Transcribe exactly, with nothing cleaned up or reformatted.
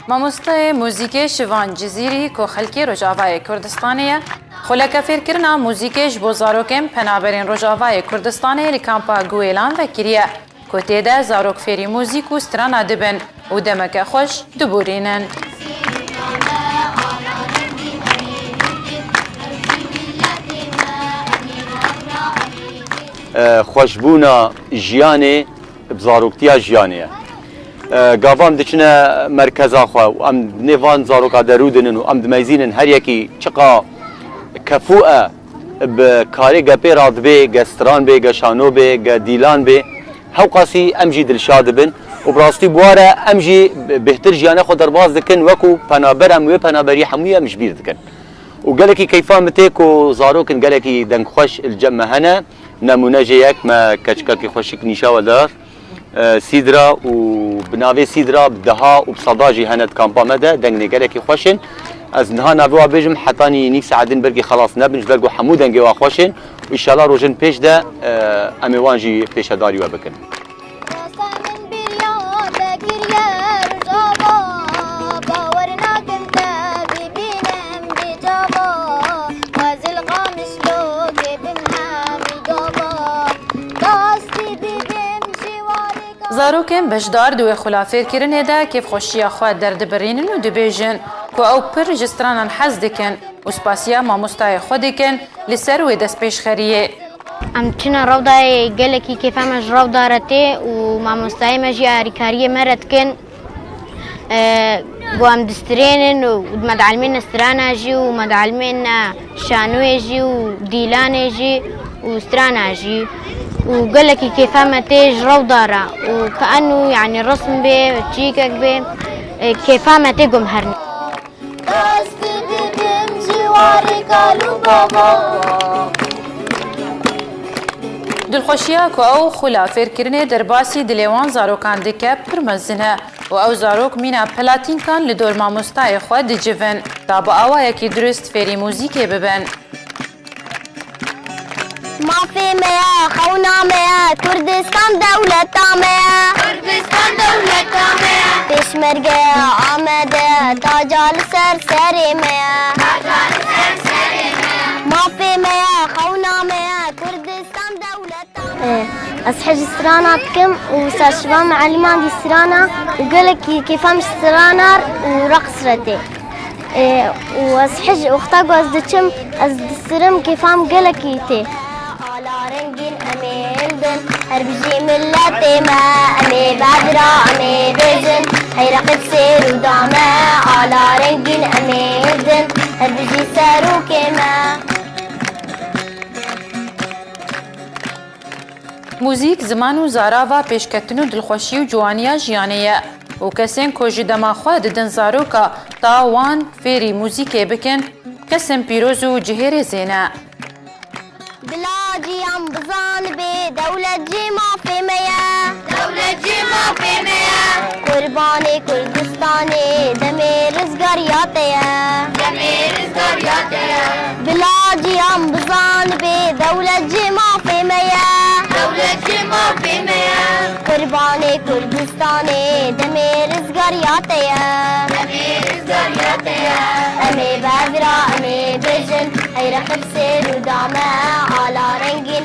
Mamosteyê muzîkê Şivan Cizîrî ku xelkê Rojavayê Kurdistanê ye, xuleke fêrkirina muzîkê ji bo zarokên penaberên Rojavayê Kurdistanê li kampa Guêlan vekiriye, ku tê de zarok fêrî muzîk û strana dibin û demeke xweş diborînin. Xweşbûna jiyanê bi zaroktiya jiyanê ye. Gava em diçine merkeza xwe û em nê van zaroka derûdinin û em dimeyzînin her yekî çiqa kefû e bi karê ge pê radibê, ge stran bê, ge şano bê, ge dîlan bê, hewqasî em jî dilşa dibin û bi rastî bi wa re em jî bêhtir jiyane xwe derbas dikin, wekû penaber em wê penaberî hemûyê em ji bîr dikin. Û gelekî keyfa min tê ku zarokin gelekî dengxweş li cem me hene. Nemûne jê yek me keçikekî xweşik nîşa we da. Sîdra û bi navê Sîdra bi deha û bi seda jî hene di kampa me de, dengnê gelekî xweş in. Ez niha navê wa bêjim, hetanî nîv saet din belkî xelas nebin, ji ber ku hemû dengê wa xweş in. Û înşallah rojên pêş de, e, em ê wan jî pêşedarî we bikin. Rasta min biriya te kiriye Rojava, bawer nakim te bibînim bê çava. Ez li Qamişlo kêfim hemî gava, dastî bibim ji warê ka- Zarokên beşdar di wê xulafêrkirinê de kêfxweşiya xwe derdibirînin û dibêjin ku ew pir ji stranan hez dikin û spasiya mamostayê xwe dikin li ser wê destpêşxeriyê. Em diçine rewdayê, gelekî kêfa me ji rewda re tê û mamostayê me jî alîkariyê me re dikin. E, ku em distirênin û me dielmêne strana jî û me dielmêne şanoyê jî û dîlanê jî û strana jî û gelekî kêfa me tê ji rewda re û ke enû, yanî, resm bê, çîkek bê, e, kêfa me tê ku em herin. Destî bibim ji warê kal û bava. Dilxweşiya ku ew xula fêrkirinê derbasî dilê wan zarokan dike pir mezin e û ew zarok mîna pelatînkan li dor mamostayê xwe dicivin, ta bi awayekî dirust fêrî muzîkê bibin. Mafê me ye, xewna me ye, Kurdistan dewleta me ye. Kurdistan dewleta me ye. Pêşmergeya Amedê, taca li ser serê me ye. Taca li ser serê me ye. Mafê me ye, xewna me ye, Kurdistan dewleta me ye. Ez hej strana dikim û serşiva mieliman dî strana û gelekî kêfa min ji strana û reqs re tê. Û ez hej wexta ku ez diçim, ez distirim, kêfa min gelekî tê. Ala rengîn em ê hildin, her bijî miletê me, em ê bevira, em ê bêjin, hey reqib sêr û dame. Ala rengîn em ê hildin, her bijî serokê me. Muzîk, ziman û zarava pêşketin û dilxweşî û ciwaniya jiyanê ye û kesên ku ji dema xwe didin zaroka ta wan fêrî muzîkê bikin, kesên pîroz û cihêrêzê ne. Bila ciyan bizanibê, dewlet jî mafê me ye. Dewlet jî mafê me ye. Qurbanê Kurdistanê, demê rizgariya te ye. Demê rizgariya te ye. Bila ciyan bizanibê, dewlet jî mafê me ye. Dewlet jî mafê me ye. Qurbanê Kurdistanê, demê rizgariya te ye. Demê rizgariya te ye. Em ê bevira, em ê bêjin, hey reqib sêr û dame, ala rengîn